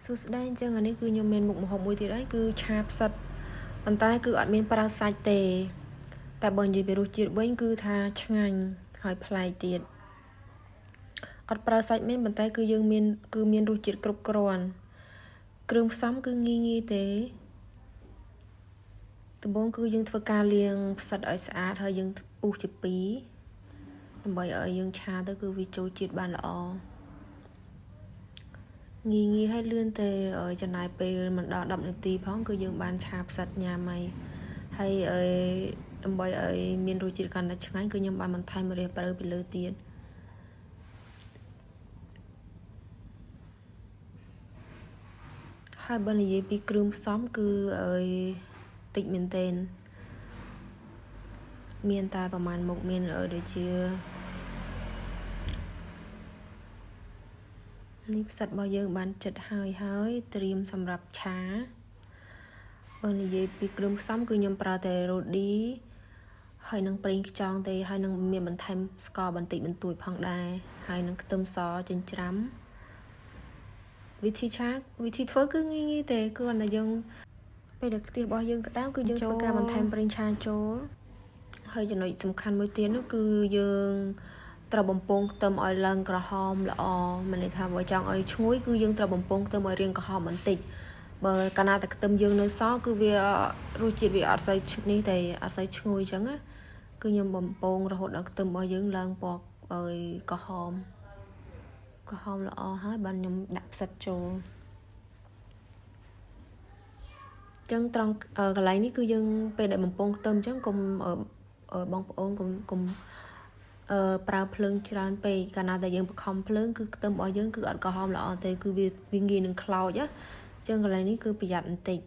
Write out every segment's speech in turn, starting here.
សួស្តីអញ្ចឹងអានេះគឺខ្ញុំមានមុខម្ហូបមួយទៀតហើយគឺឆាផ្សិតប៉ុន្តែគឺអត់មានប្រើសាច់ទេ តែបើនិយាយពីរសជាតិវិញគឺថាឆ្ងាញ់ហើយប្លែកទៀតអត់ប្រើសាច់មែនប៉ុន្តែគឺយើងមានគឺមានរសជាតិគ្រប់គ្រាន់គ្រឿងផ្សំគឺងាយងាយទេដំបូងគឺយើងធ្វើការលាងផ្សិតឲ្យស្អាតហើយយើងពុះជាពីរដើម្បីឲ្យយើងឆាទៅគឺវាចូលជាតិបានល្អងាយងាយហើយលឿនទេចំណាយពេលមិនដល់10នាទីផងគឺយើងបានឆាផ្សិតញ៉ាំហើយហើយដើម្បីឲ្យមានរសជាតិកាន់តែឆ្ងាញ់គឺខ្ញុំបានបន្ថែមម្រះព្រៅពីលើទៀតហើយបើនិយាយពីគ្រឿងផ្សំគឺឲ្យតិចមែនទែនមានតែប្រហែលមុខមានដូចជានេះផ្សិតរបស់យើងបានចិត្តហើយហើយត្រៀមសម្រាប់ឆាបើនិយាយពីគ្រឿងផ្សំគឺខ្ញុំប្រើតែរ៉ូឌីហើយនឹងប្រេងខ្យងទេហើយនឹងមានបន្ថែមស្ករបន្តិចបន្តួចផងដែរហើយនឹងខ្ទឹមសចិញ្ច្រាំវិធីឆាវិធីធ្វើគឺងាយងាយទេគឺគ្រាន់តែយើងពេលដែលខ្ទិះរបស់យើងក្តៅគឺយើងធ្វើការបន្ថែមប្រេងឆាចូលហើយចំណុចសំខាន់មួយទៀតនោះគឺយើងត្រូវបំពងខ្ទឹមឲ្យឡើងក្រហមល្អមានន័យថាបើចង់ឲ្យឈ្ងុយគឺយើងត្រូវបំពងខ្ទឹមឲ្យរាងក្រហមបន្តិចបើកាលណាតែខ្ទឹមយើងនៅសល់គឺវារសជាតិវាអត់សូវនេះទេអត់សូវឈ្ងុយអញ្ចឹងណាគឺខ្ញុំបំពងរហូតដល់ខ្ទឹមរបស់យើងឡើងពណ៌ឲ្យក្រហមក្រហមល្អហើយបានខ្ញុំដាក់ផ្សិតចូលចឹងត្រង់កន្លែងនេះគឺយើងពេលដែលបំពងខ្ទឹមអញ្ចឹងកុំបងប្អូនកុំកុំអឺប្រើភ្លើងច្រើនពេកកាលណាតែយើងបខំភ្លើងគឺខ្ទឹមរបស់យើងគឺអត់ក្រហមល្អទេគឺវាវាងាយនឹងខ្លោចណាអញ្ចឹងកន្លែងនេះគឺប្រយ័ត្នបន្តិច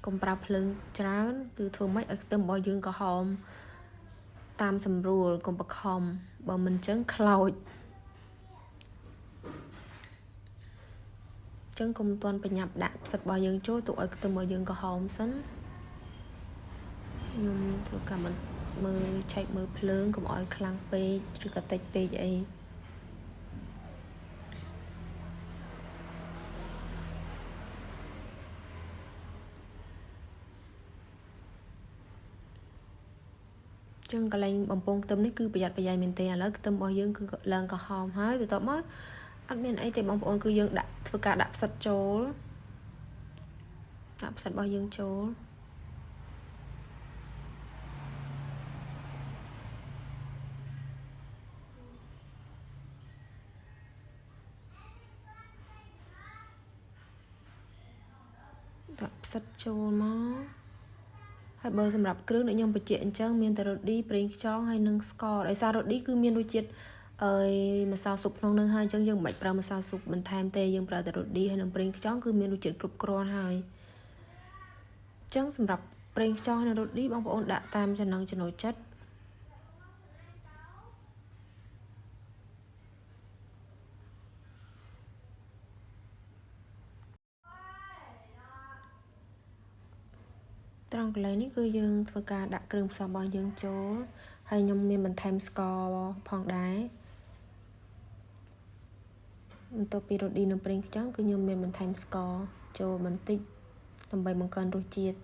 កុំប្រើភ្លើងច្រើនគឺធ្វើម៉េចឲ្យខ្ទឹមរបស់យើងក្រហមតាមសម្រួលកុំបខំបើមិនអញ្ចឹងខ្លោចចឹងកុំទាន់ប្រញាប់ដាក់ផ្សិតរបស់យើងចូលទុកឲ្យខ្ទឹមរបស់យើងក្រហមសិនខ្ញុំធ្វើការមិនមើលឆែកមើលភ្លើងកុំឲ្យខ្លាំងពេកឬក៏តិចពេកអីចឹងកន្លែងបំពងខ្ទឹមនេះគឺប្រយ័ត្នប្រយែងមែនទេឥឡូវខ្ទឹមរបស់យើងគឺឡើងក្រហមហើយបន្ទាប់មកអត់មានអីទេបងប្អូនគឺយើងដាក់ធ្វើការដាក់ផ្សិតចូលដាក់ផ្សិតរបស់យើងចូលដាក់ផ្សិតចូលមកហើយបើសម្រាប់គ្រឿងដូចខ្ញុំបញ្ជាក់អញ្ចឹងមានតែរ៉ូឌីប្រេងខ្យងហើយនិងស្ករដោយសាររ៉ូឌីគឺមានរសជាតិអើយម្សៅស៊ុបក្នុងនឹងហើយអញ្ចឹងយើងមិនបាច់ប្រើម្សៅស៊ុបបន្ថែមទេយើងប្រើតែរ៉ូឌីហើយនិងប្រេងខ្យងគឺមានរសជាតិគ្រប់គ្រាន់ហើយអញ្ចឹងសម្រាប់ប្រេងខ្យងនិងរ៉ូឌីបងប្អូនដាក់តាមចំណង់ចំណូលចិត្តត្រង់កន្លែងនេះគឺយើងធ្វើការដាក់គ្រឿងផ្សំរបស់យើងចូលហើយខ្ញុំមានបន្ថែមស្ករផងដែរបន្ទាប់ពីរ៉ូឌីនិងប្រេងខ្យងគឺខ្ញុំមានបន្ថែមស្ករចូលបន្តិចដើម្បីបង្កើនរសជាតិ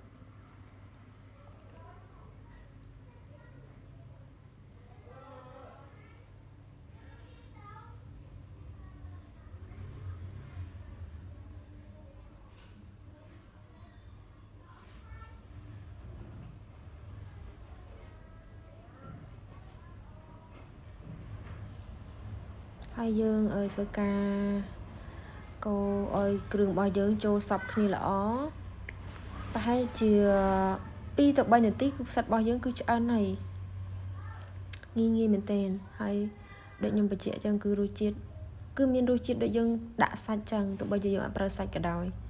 ហើយយើងឲ្យធ្វើការកូរឲ្យគ្រឿងរបស់យើងចូលសព្វគ្នាល្អប្រហែលជា2ទៅ3នាទីគឺផ្សិតរបស់យើងគឺឆ្អិនហើយងាយងាយមែនទែនហើយដូចខ្ញុំបញ្ជាក់អញ្ចឹងគឺរសជាតិគឺមានរសជាតិដូចយើងដាក់សាច់ចឹងទោះបីជាយើងអត់ប្រើសាច់ក៏ដោយ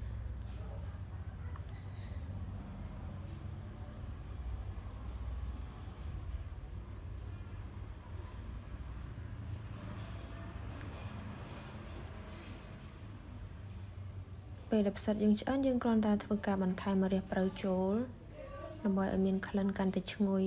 ពេលដែលផ្សិតយើងឆ្អិនយើងគ្រាន់តែធ្វើការបន្ថែមម្រះព្រៅចូលដើម្បីឲ្យមានក្លិនកាន់តែឈ្ងុយ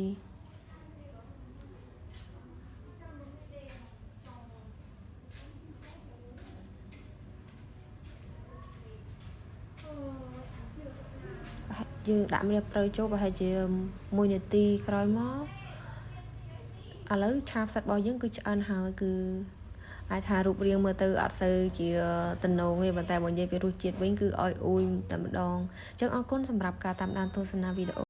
យើងដាក់ម្រះព្រៅចូលប្រហែលជា1នាទីក្រោយមកឥឡូវឆាផ្សិតរបស់យើងគឺឆ្អិនហើយគឺអាចថារូបរាងមើលទៅអត់សូវជាតំណងទេប៉ុន្តែបើនិយាយពីរសជាតិវិញគឺឲ្យអួយតែម្ដងអញ្ចឹងអរគុណសម្រាប់ការតាមដានទស្សនាវីដេអូ។